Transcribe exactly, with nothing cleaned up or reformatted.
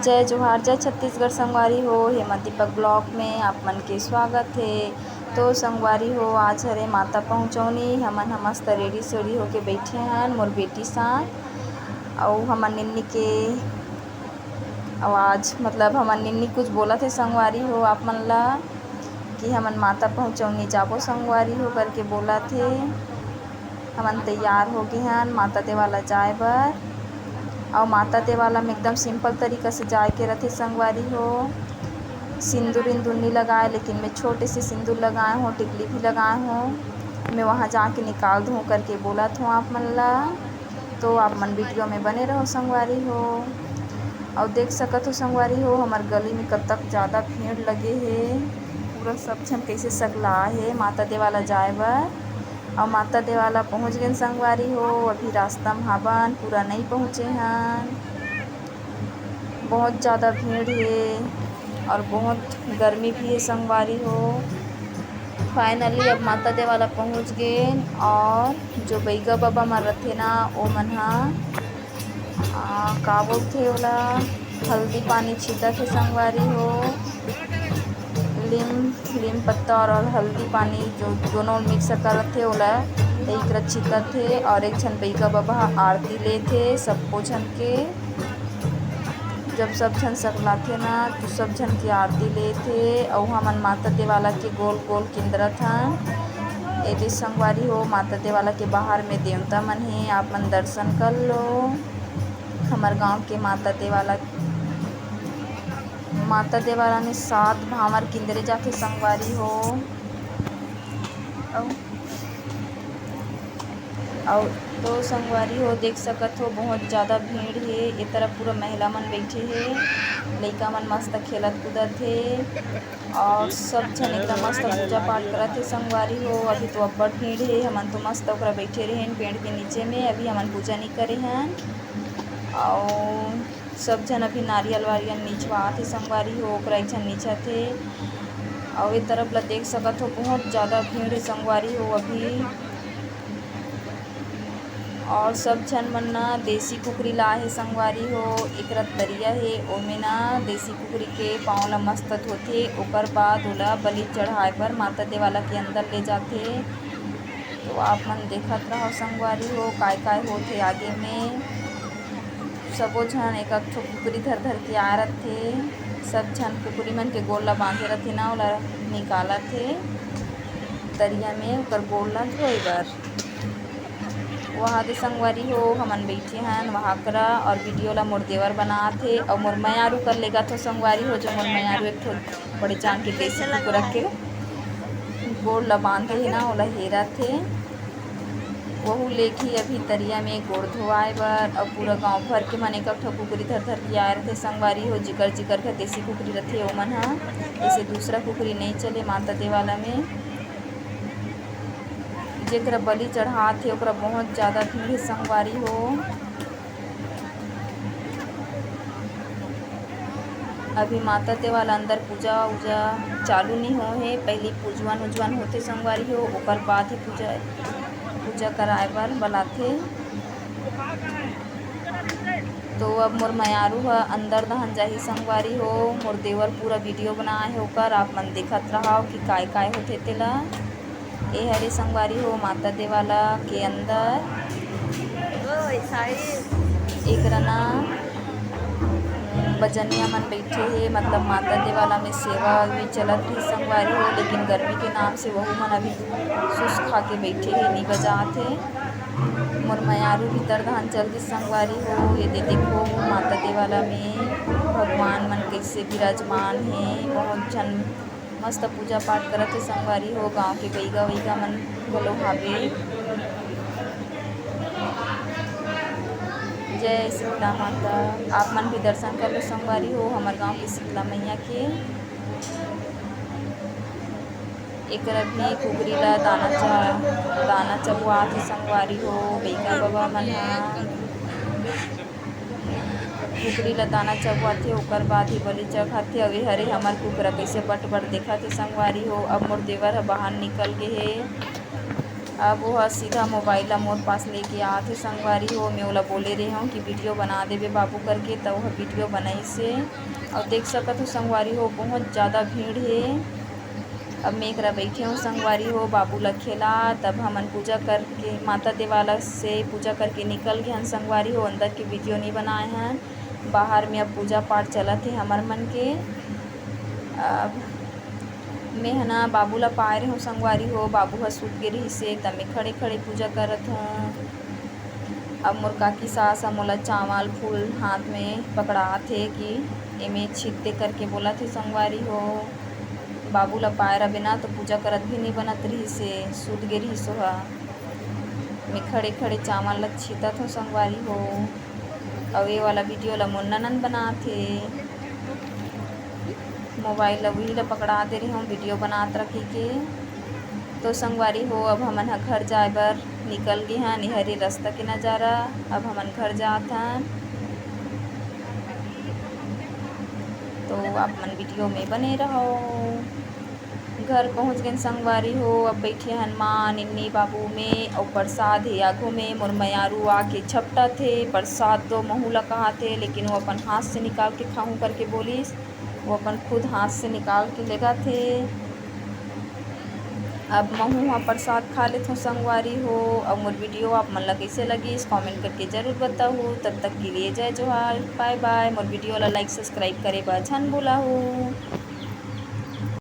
जय जोहार, जय छत्तीसगढ़ संगवारी हो। हेमा दीपक ब्लॉग में आप मन के स्वागत हे। तो संगवारी हो, आज हरे माता पहुँचौनी, हमन ह मस्त रेडी सेडी होके बैठे हन मोर बेटी साथ। अउ हमर निन्नी के आवाज, मतलब हमर निन्नी कुछ बोलत हे संगवारी हो आप मन ला, कि हमन माता पहुँचौनी जाबो संगवारी हो करके बोलत हे। हमन तैयार हो गे हन माता देवाला जाए बर। अउ माता देवाला में एकदम सिंपल तरीका से जाए के रथे संगवारी हो। सिंदूर इंदूर नी लगाए, लेकिन मैं छोटे से सिंदूर लगाए हों, टिकली भी लगाए हों। मैं वहाँ जाके निकाल दूँ करके बोलत हों आप मन ला। तो आप मन वीडियो में बने रहो संगवारी हो। अउ देख सकत हो संगवारी हो, हमर गली में कतक ज़्यादा भीड़ लगे हे। पूरा सब झन कैसे सगला हे माता देवाला जाए बर। अउ माता देवाला पहुँच गेन संगवारी हो, अभी रास्ता म हाबन, पूरा नई पहुँचे हन। बहुत ज़्यादा भीड़ हे और बहुत गर्मी भी हे संगवारी हो। फाइनली अब माता देवाला पहुँच गेन। और जो बइगा बबा मन रथे ना, ओ मन ह, आ, का बोलथे ओला, हल्दी पानी छीटत हे संगवारी हो। लीम, लीम पत्ता और, और हल्दी पानी जो दोनों मिक्स करत हे, ओला एक रत छीटत हे। और एक झन बइगा बबा ह आरती लेत हे सबको झन के। जब सब झन सकलाथे ना, तो सब झन के आरती लेत हे। अउ हमन माता देवाला के गोल गोल किंदरत हन। एदे संगवारी हो, माता देवाला के बाहर में देवता मन हे, आप मन दर्शन कर लो। हमर गांव के माता देवाला, माता देवाला में सात भांवर किंदरे जाथे संगवारी हो। अउ, अउ तो संगवारी हो, देख सकत हो, बहुत ज़्यादा भीड़ हे। ए तरफ पूरा महिला मन बैठे हे, लइका मन मस्त खेलत कूदत हे। और सब झन एकदम मस्त पूजा पाठ करत हे संगवारी हो। अभी तो अब्बड़ भीड़ हे, हमन तो मस्त ओकरा बैठे रहेन पेड़ के नीचे में। अभी हमन पूजा नई करे हन। अउ सब झन अभी नारियल वारियल निचवात हे संगवारी हो, ओकरा एक झन निचत हे। अउ ए तरफ ला देख सकत हो, बहुत ज़्यादा भीड़ हे संगवारी हो अभी। और सब झन मन ना देसी कुकरी लाए हे संगवारी हो। एकरा तरिया हे, ओमे ना देसी कुकरी के पाँव ला मस्त धोथे, ओकर बाद ओला बलि चढ़ाए बर माता देवाला के अंदर ले जाथे। तो आप मन देखत रहो संगवारी हो, काय काय होथे आगे में। सबो झन एक एक ठो कुकरी धर धर के आए रथे। सब झन कुकरी मन के गोड़ ला बांधे रथे ना, ओला निकालत हे तरिया में ओकर गोड़ ला धोए बर। वहाँ दे संगवारी हो, हमन बैठे हन वहाँ करा और वीडियो ला मोर देवर बनात हे और मोर मयारू कर लेगत हो संगवारी हो, जो मोर मयारू एक ठो बड़े जान के देसी कुकुरा के गोड़ ला बांधे हे ना, ओला हेरत हे। वहू लेगही अभी तरिया में गोड़ धोवाए बर, अउ पूरा गांव भर के मन एक ठो कुकरी धर धर के आए रथे संगवारी हो। जिकर जिकर घर देसी कुकरी रथे, ओमन ह, जैसे दूसरा कुकरी नइ चले माता देवाला में। जेकरा बलि चढ़ात हे, ओकरा बहुत ज्यादा भीड़ हे संगवारी हो। अभी माता देवाला अंदर पूजा उजा चालू नइ होए हे, पहिली पूजवन उजवन होथे संगवारी हो, ओकर बाद ही पूजा, पूजा कराए बर बलाथे। तो अब मोर मयारू ह अंदर दहन जाही संगवारी हो। मोर देवर पूरा वीडियो बनाए हे ओकर, आप मन देखत रहो कि काय काय होथे तेला। ए हरे संगवारी हो माता देवाला के अंदर। एकरा ना बजनिया मन बैठे हे, मतलब माता देवाला में सेवा भी चलत रही संगवारी हो, लेकिन गर्मी के नाम से वहू मन अभी सुस खा के बैठे हे, नी बजात हे। मोर मयारू भीतर धान चल दिस संगवारी हो। ये दे देखो माता देवाला में भगवान मन कैसे विराजमान हे, बहुत झन मस्त पूजा पाठ करत हे संगवारी हो। गांव के बइगा वइगा मन घलो हावे। जय शीतला माता। आप मन भी दर्शन कर लो संगवारी हो, हमर गांव के शीतला मैया के। एकरा भी कुकरी ला दाना चा-, दाना चबवात हे संगवारी हो, बइगा बबा मन ह। कुकरी ला दाना चबवाथे, ओकर बाद ही बलि चढ़ाथे। अउ ए हरे हमर कुकरा कइसे बट बट देखत हे संगवारी हो। अब मोर देवर ह बाहर निकल गे हे। अब वो ह सीधा मोबाइल ला मोर पास लेके आत हे संगवारी हो। मैं ओला बोले रहे हूँ कि वीडियो बना देबे बाबू करके, त वो ह वीडियो बनाइस हे। और देख सकत हो संगवारी हो, बहुत ज़्यादा भीड़ हे। अब मैं एकरा बैठे हूँ संगवारी हो, बाबू ला खेला। तब हमन पूजा करके, माता देवाला से पूजा करके निकल गए हन संगवारी हो। अंदर के वीडियो नहीं बनाए हन, बाहर में अब पूजा पाठ चलत हे हमर मन के। अब मैं ह ना बाबू ला पाए रहे हूँ संगवारी हो, बाबू ह सूत गे रहिस हे, त मैं खड़े खड़े पूजा करत हूँ। अब मोर काकी सास ह मोला चावल फूल हाथ में पकड़ात हे कि एमे छित दे करके बोलत हे संगवारी हो। बाबू ला पाए रबे ना तो पूजा करत भी नहीं बनत रहिस हे, सूत गे रहिस ओहा। मैं खड़े खड़े चावल ला छितत हूँ संगवारी हो। अउ ये वाला वीडियो ला मोर ननन बनात हे। मोबाइल ला उही ला पकड़ा दे रहे हूँ वीडियो बनात रखे के। तो संगवारी हो, अब हमन ह घर जाए बर निकल गे हन। एहर ए रस्ता के नजारा। अब हमन घर जात हन, तो आप मन वीडियो में बने रहो। घर पहुँच गेन संगवारी हो। अब बैठे हन माँ, निन्नी, बाबू में, अउ प्रसाद हे आगू में। मोर मयारू आके झपटत हे, "प्रसाद दो," महू ला कहत हे, लेकिन वो अपन हाथ से निकाल के खाहूँ करके बोलिस। वो अपन खुद हाथ से निकाल के लेगत हे। अब महू ह प्रसाद खा लेथों संगवारी हो। अब मोर वीडियो आप मन ला कइसे लगिस, कमेंट करके जरूर बताहू। तब तक के लिए जय जोहार, बाय बाय। मोर वीडियो ला लाइक सब्सक्राइब करे बर झन भुलाहू।